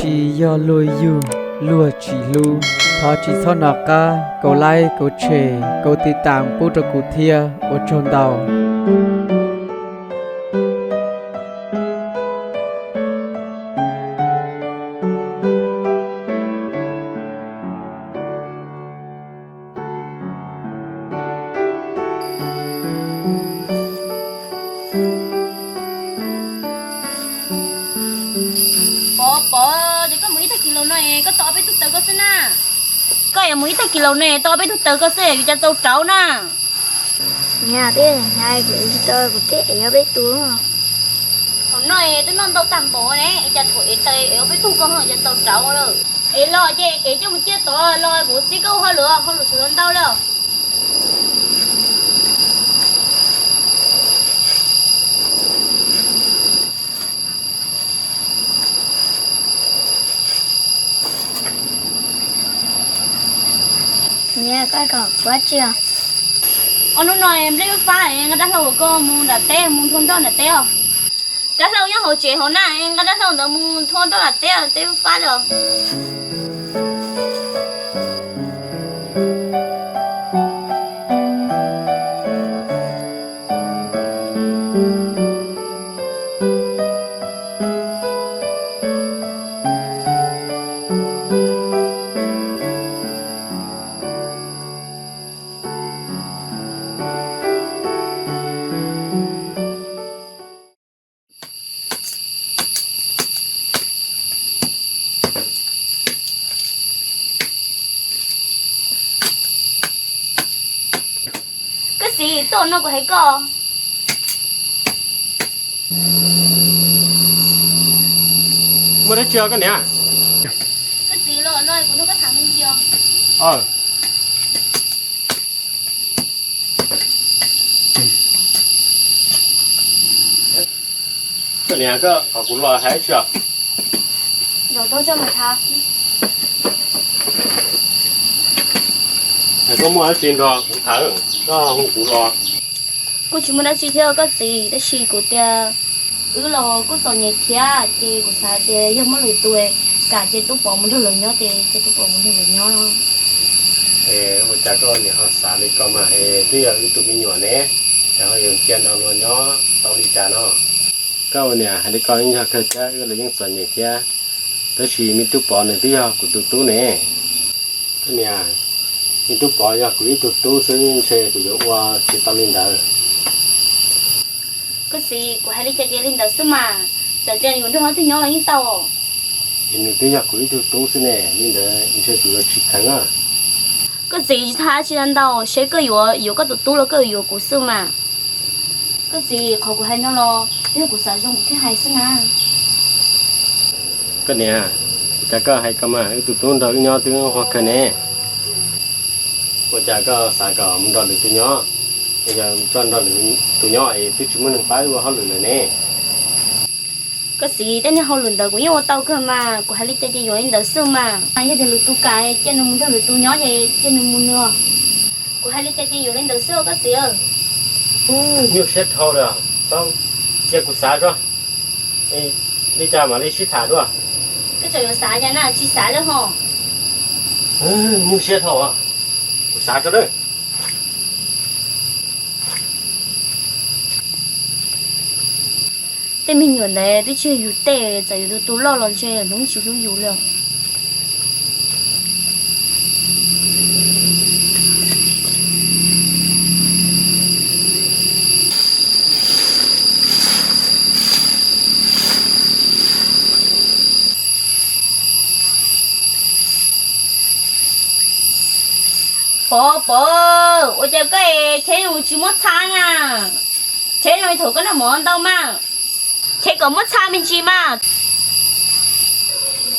Tsis yog luag yug, luag tsis hlub. Thov tsis txhob nco qab kauv like, kauv share, kauv tiv tam pub rau kuv thiab, ua tsaug ntau. Pov, Pov, ces koj mus ib tag kis los no es koj tau ob peb tug taws koj xwb na. Koj yuav mus ib tag kis los no es tau ob peb tug taws koj xwb, yuav ua cas tau rauv na. Niam, twb hnyav kuv tsis tau, kuv thiaj ev ob peb tug. Thaum no es twb noj ntau tag npaum ne, es cas thaum ev taws ev ob peb tug koj ho yuav tau rauv lawm. Es los ces ev coj mus ciaj tod los kuv txib koj ua hauj lwm, hauj lwm tsis tau ntau li os. Niam, koj kom kuv ua dab tsi? Ob hnub no nplej fab fab, nqa dab hlau uas koj mus nram teb mus nthua nroj nram teb os. Dab hlau nyob hauv tsev hauv na, nqa dab hlau ntawd mus nthua nroj nram teb, teb fab fab li os. Koj txiv, tuaj no kuv hais koj. Muaj dab tsi os koj niam? Koj txiv, los no kuv nrog koj tham me ntsis os. Koj niam, koj kom kuv los hais dab tsi os? Koj muaj dab tsi nrog kuv tham, koj hu kuv los. Kuj tsis muaj dab tsi thiab koj txiv, tab sis kuv tias wb los kuj txom nyem thiab ces kuv xav tias yog muaj lwm tus kam cia Tub Pov mus nrog lawv nyob ces cia Tub Pov mus nrog lawv nyob. Es ua cas koj niam ho xav li ko mas, es twb yog wb tus me nyuam ne, es ho yuav cia nrog luag nyob tau li cas no? Koj ua niam hais li ko yeej yog kawg thiab, wb los yeej txom nyem thiab, tab sis me Tub Pov nws twb yog kuv tus tub ne. Koj niam, me Tub Pov yog kuv ib tug tub xwb, ntshe kuv yuav ua tsis tau li ntawd. Koj txiv, kuv hais li cas ces li ntawd xwb mas, txawm tias yuav nrog leej twg nyob los yeej tau. Es nws twb yog kuv ib tug tub xwb ne, li ntawd ntshe kuv yuav tsis kheev. Koj txiv, tsis tham tsis tham ntau, seb koj yuav yuav koj tus tub los koj yuav kuv xwb mas. Koj txiv, qhov kuv hais no los twb yog kuv xav zoo kuv thiaj hais xwb na. Koj niam, ua cas koj hais ko mas, wb tus tub nrog wb nyob twb nquag kawg ne. Ua cas koj xav kom mus nrog lwm tus nyob? Yog coj nrog lwm tus nyob es twb tsis muaj neeg pab wb ua hauj lwm lawm ne. Koj txiv, tej niag hauj lwm ntawd kuv yeej ua tau kawg mas, kuv hais li cas ces yuav li ntawd xwb mas. Yog tias lwm tus kam cia nws mus nrog lwm tus nyob ces cia nws mus nws. Kuv hais li cas ces yuav li ntawd xwb koj txiv. Nyuaj siab dhau lawm, cia kuv xav tso, li cas mam li sib tham dua. Koj tseem yuav xav cas na, tsis xav lawm ho. Nyuaj siab dhau, kuv xav tso nawb. Tej me nyuam ntawd twb tsis yog yus tej, txawm yus tus tub loj los ntshe hnub tsis hlub yus li os. Pov, Pov, ua cas koj cheb zoo tsis muab txha na? Cheb zoo thaum koj noj mov ntau mas. Cheb kom muab txha me ntsis mas.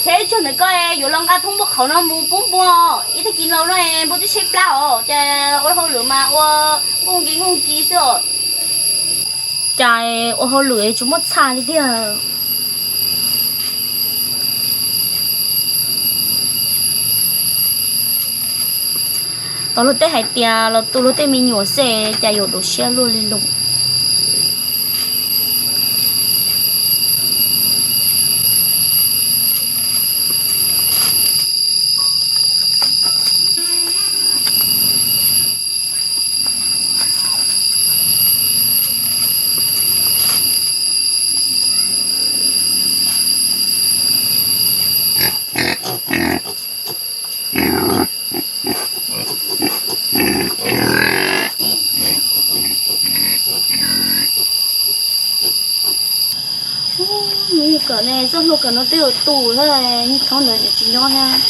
Cheb tsuag ntawm koj yuav los nqa thoob npua qhauv no mus pub npua, ib tag kis laus no npua twb tshaib plab os, cas ua hauj lwm mas ua nkooj ki nkooj ki xwb os. Cas ua hauj lwm tsis muab txha li tiag. Tos luag tej hais tias los tu luag tej me nyuam xwb cas yuav dua siab luaj li lus. Kom ne, txoj hlua kom no twb yuav tu thiab, niag thoob ntawd nws tsis nyob thiab.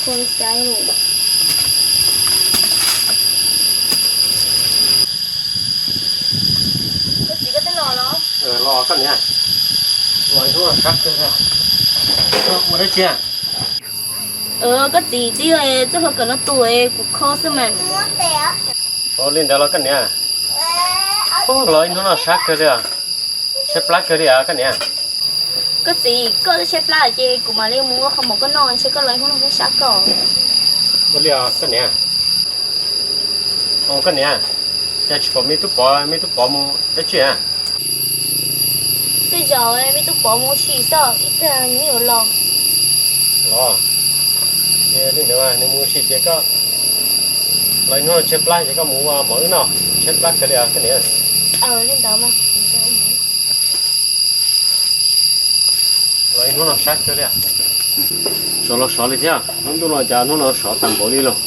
Koj li cas? Koj txiv, koj twb los los? Los koj niam. Los ib hnub sab kawg li. Ua dab tsi? Koj txiv, twb yog txoj hlua kom no tu kuv kho xwb mas. Ua li ntawd los koj niam? Los ib hnub no sab kawg li os. Tshaib plab kawg li os koj niam. Koj txiv, koj twb tshaib plab ces kuv mam li mus ua qhov mov koj noj, ntshe koj los ib hnub no kuj sab koj. Ua li os koj niam. Koj niam, cas tsis pom me tub Pov, me tub Pov mus dab tsi a? Tej zaum me tub Pov mus ua si xwb, ib pliag nws yuav los. Los, li ntawd nws mus ua si ces koj los ib hnub tshaib plab ces koj mus ua mov wb noj, tshaib plab kawg li os koj niam. Li ntawd mas. Los ib hnub no sab kawg li. Sov los sov li thiab, hnub ntuj no cas hnub no sov tag npaum li lauj.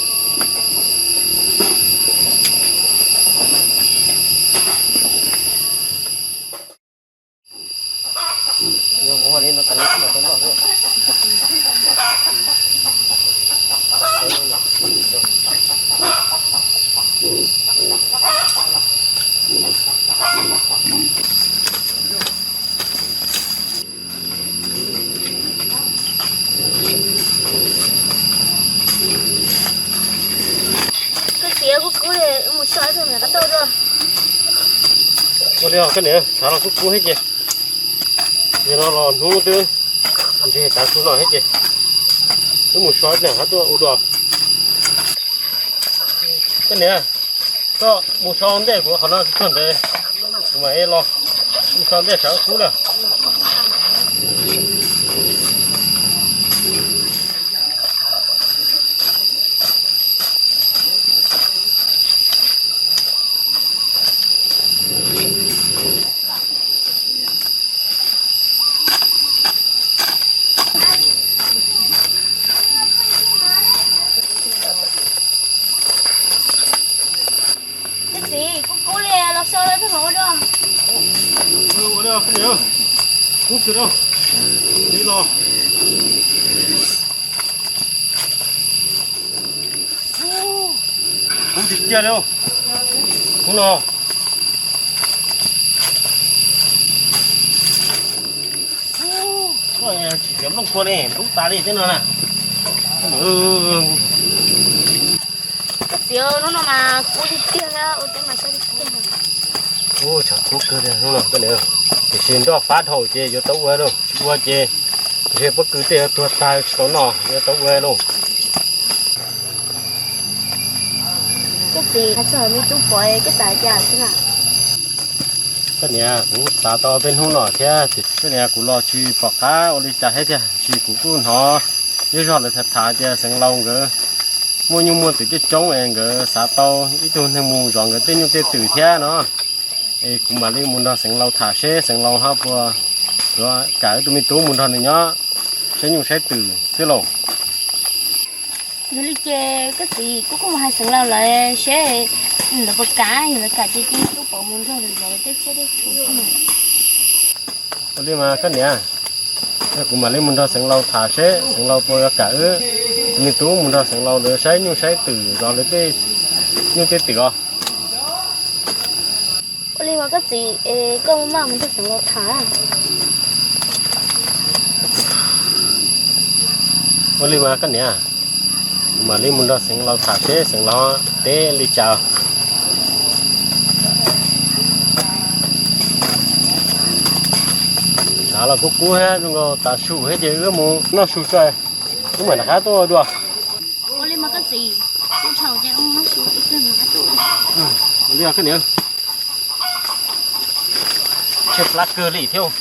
Koj txiv, kub kub li, mus so ib pliag mam rov qab tuaj dua. Ua li os koj niam, tshav los kub kub thiab ces, yog no los hnub twb ntseg tav su no thiab ces, wb mus so ib pliag rov qab tuaj ua dua. Koj niam, koj mus so ntej kuv qhov no txog ntawd, kuv mam los. Mus so ntej tshav kub li. Koj txiv, kub kub li, los so lawm txhob ua dua. Ua li os koj niam, kub kawg li, li los. Kub tiag tiag li, kub no. Tsis nyob nplooj kua li, ntub tas li tej no na. Koj txiv, hnub no mas kub tiag tiag, ua teb mas sab tiag tiag. Ub, tshav kub kawg li hnub no koj niam, tiam sis nroj fab dhau ces yuav tau ua lauj, tsis ua ces ntshe pob kws tej yuav tuag tag tsis tau noj, yuav tau ua lauj. Koj txiv, txog me tub Pov koj xav cas xwb na? Koj niam, kuv xav tau peb hnub no thiab, koj niam, kuv los tsis pom qab ua li cas thiab tiag, sis kuv kuj hnov ib zog lawv tham tham tias Xeev Laus nkawd muaj nyuj muaj twm coob coob es nkawd xav tau ib tug neeg mus zov nkawd tej nyuj tej twm thiab no. Es kuv mam li mus nrog Xeev Laus tham seb Xeev Laus ho puas yuav kam wb tus me tub mus nrog nws nyob saib nyuj saib twm xwb lauj. Yog li ces koj txiv, kuv kuj mus hais Xeev Laus lawv seb lawv puas kam, yog lawv kam ces cia tub Pov mus nrog lawv zov lawv tej tsiaj tej txhu xwb mas. Ua li mas koj niam, kuv mam li mus nrog Xeev Laus tham seb Xeev Laus puas yuav kam wb tus me tub mus nrog Xeev Laus lawv saib nyuj saib twm zov lawv tej nyuj tej twm os. Ua li mas koj txiv, es koj maj mam mus nrog Xeev Laus tham. Ua li mas koj niam, kuv mam li mus nrog Xeev Laus tham seb Xeev Laus teb li cas. Tshav los kub kub thiab, zoo nkaus tav su thiab ces wb mus noj su tso, wb mam rov qab tuaj dua. Ua li mas koj txiv, kuv tsaug ces wb mus noj su ib pliag mam rov qab tuaj. Ua li koj niam. Tshaib plab kawg li thiab.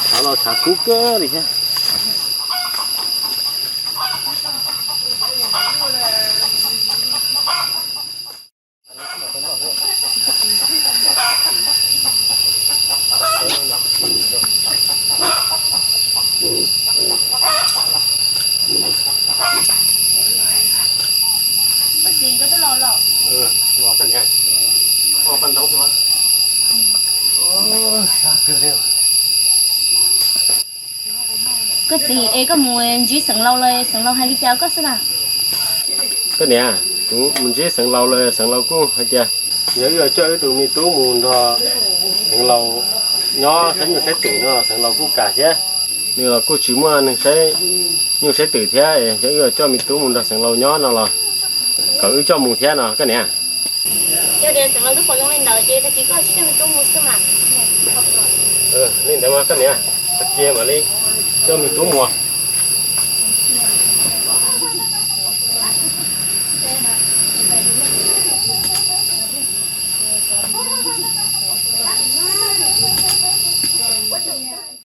Tshav los tshav kub kawg li thiab. Koj txiv, es koj mus ntsib xeev laus los xeev laus hais li cas koj xwb na? Koj niam, kuv mus ntsib xeev laus los xeev laus kuj hais tias yog wb yuav coj wb tus me tub mus nrog xeev laus nyob saib nyuj saib twm no xeev laus kuj kam thiab. Nws los kuj tsis muaj neeg saib nyuj saib twm thiab, yog wb yuav coj me tub mus nrog xeev laus nyob no los kom wb coj mus thiab no koj niam. Yog tias xeev laus twb pom zoo li ntawd ces tag kis koj tsis coj me tub mus xwb mas. Li ntawd mas koj niam, tag kis mam li coj me tub mus.